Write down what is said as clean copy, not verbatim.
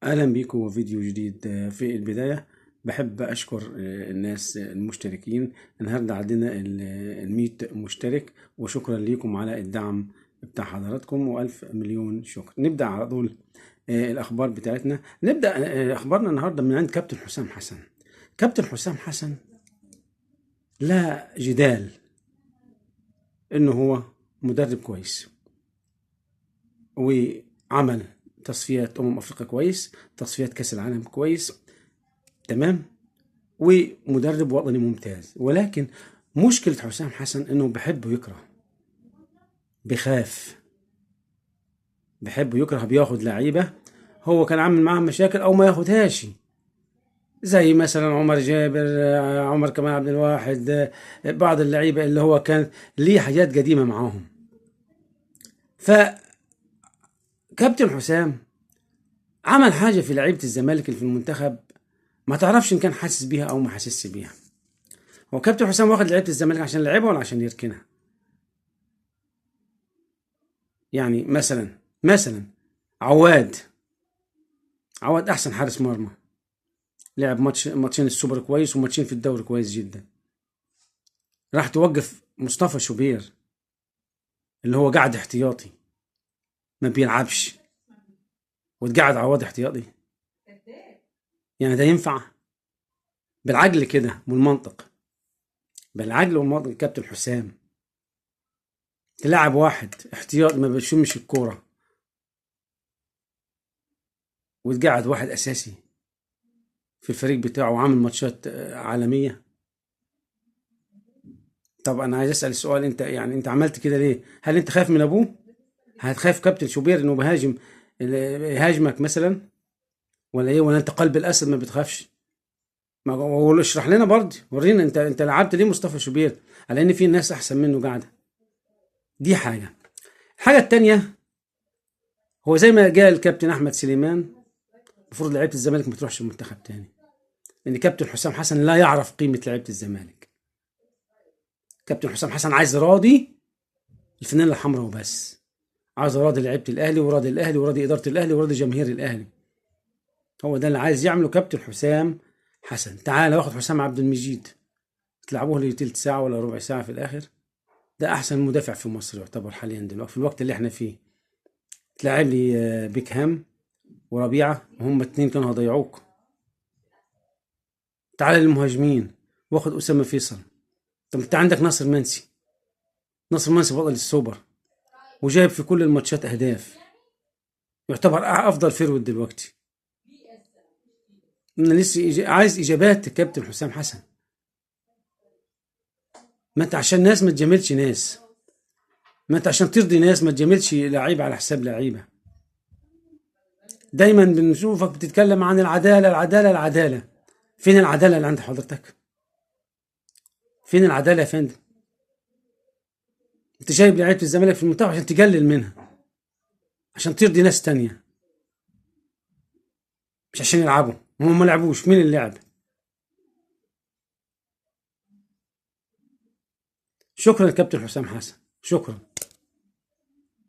اهلا بيكم وفيديو جديد. في البداية بحب اشكر الناس المشتركين. النهاردة عندنا 100 مشترك، وشكرا ليكم على الدعم بتاع حضراتكم، والف مليون شكر. نبدأ على طول الاخبار بتاعتنا. نبدأ اخبارنا النهاردة من عند كابتن حسام حسن. كابتن حسام حسن لا جدال انه هو مدرب كويس، وعمل تصفيات افريقيا كويس، تصفيات كاس العالم كويس، تمام، ومدرب وطني ممتاز. ولكن مشكلة حسام حسن انه بحب ويكره، بخاف، بحب ويكره، بياخد لعيبة هو كان عامل معاهم مشاكل او ما ياخدهاش، زي مثلا عمر جابر، عمر كمال عبد الواحد، بعض اللعيبة اللي هو كان ليه حاجات قديمة معاهم. ف كابتن حسام عمل حاجة في لعيبة الزمالك اللي في المنتخب ما تعرفش إن كان حاسس بيها أو ما حاسسش بيها. هو كابتن حسام واخد لعيبة الزمالك عشان يلعبها ولا عشان يركنها؟ يعني مثلا عواد أحسن حارس مرمى، لعب ماتشين السوبر كويس وماتشين في الدوري كويس جدا. راح توقف مصطفى شوبير اللي هو قاعد احتياطي ما بيلعبش، وتقعد عواد احتياطي؟ يعني ده ينفع بالعقل كده والمنطق؟ بالعقل والمنطق كابتن حسام تلعب واحد احتياط ما بيشمش الكورة وتقعد واحد اساسي في الفريق بتاعه وعامل ماتشات عالمية. طب انا عايز اسال السؤال، انت يعني انت عملت كده ليه؟ هل انت خايف من ابوه؟ هتخاف كابتن شوبير انه بهاجم يهاجمك مثلا ولا ايه؟ ولا انت قلب الاسد ما بتخافش؟ ما هو اشرح لنا برضه، ورينا انت لعبت ليه مصطفى شوبير على ان في ناس احسن منه قاعدة. دي حاجة. الحاجة الثانية، هو زي ما قال الكابتن احمد سليمان، المفروض لعيبة الزمالك ما تروحش المنتخب تاني، لان كابتن حسام حسن لا يعرف قيمة لعيبة الزمالك. كابتن حسام حسن عايز راضي الفانيلا الحمراء وبس، عايز راضي لعيبة الاهلي وراضي الاهلي وراضي ادارة الاهلي وراضي جماهير الاهلي. هو ده اللي عايز يعمله كابتن حسام حسن. تعال واخد حسام عبد المجيد تلعبوه لي تلت ساعة ولا ربع ساعة في الاخر، ده احسن مدافع في مصر يعتبر حاليا دلوقتي في الوقت اللي احنا فيه. تلعب لي بيكهام وربيعة، وهم اتنين كانوا هيضيعوك. تعال للمهاجمين واخد اسامة فيصل. طب انت عندك ناصر منسي، ناصر منسي بطل السوبر وجايب في كل الماتشات اهداف، يعتبر افضل forward دلوقتي. انا لسه عايز اجابات كابتن حسام حسن. ما انت عشان ناس ما تجاملش ناس، ما انت عشان ترضي ناس ما تجاملش لعيبة على حساب لعيبة. دايما بنشوفك بتتكلم عن العدالة العدالة العدالة، فين العدالة اللي عند حضرتك؟ فين العدالة يا فندم؟ انت جايب لعيبة الزمالك في المنتخب عشان تقلل منها، عشان ترضي ناس تانية، مش عشان يلعبوا. هم ما لعبوش، مين اللي لعب؟ شكرا كابتن حسام حسن، شكرا.